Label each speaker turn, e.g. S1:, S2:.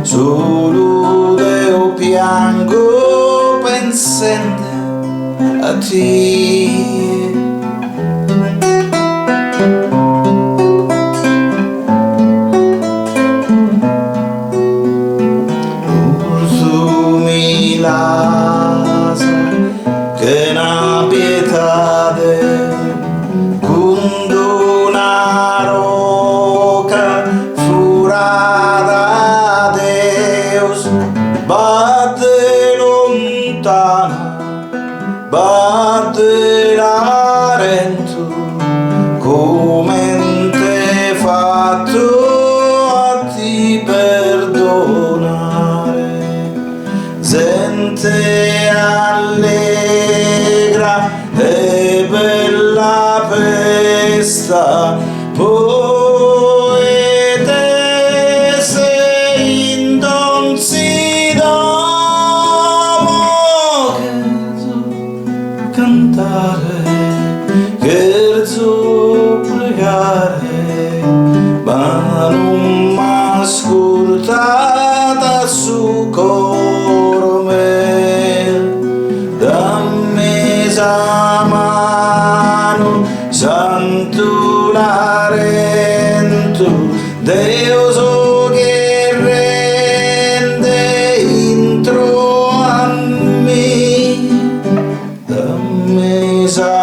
S1: Solu deo piango pensende a tie. Mortu mi l'as chena pietade cun d'una roca furada a Deus badde lontana Badde Larentu comente fatto a ti perdonare zente allegra e bella festa Podet esser in donzi domo cherzo cantare, cherzo pregare, ma non m'ascurtat su coro meu, dammi sa manu Santu Larentu, deo so gherrende intro a mie, dammi sa.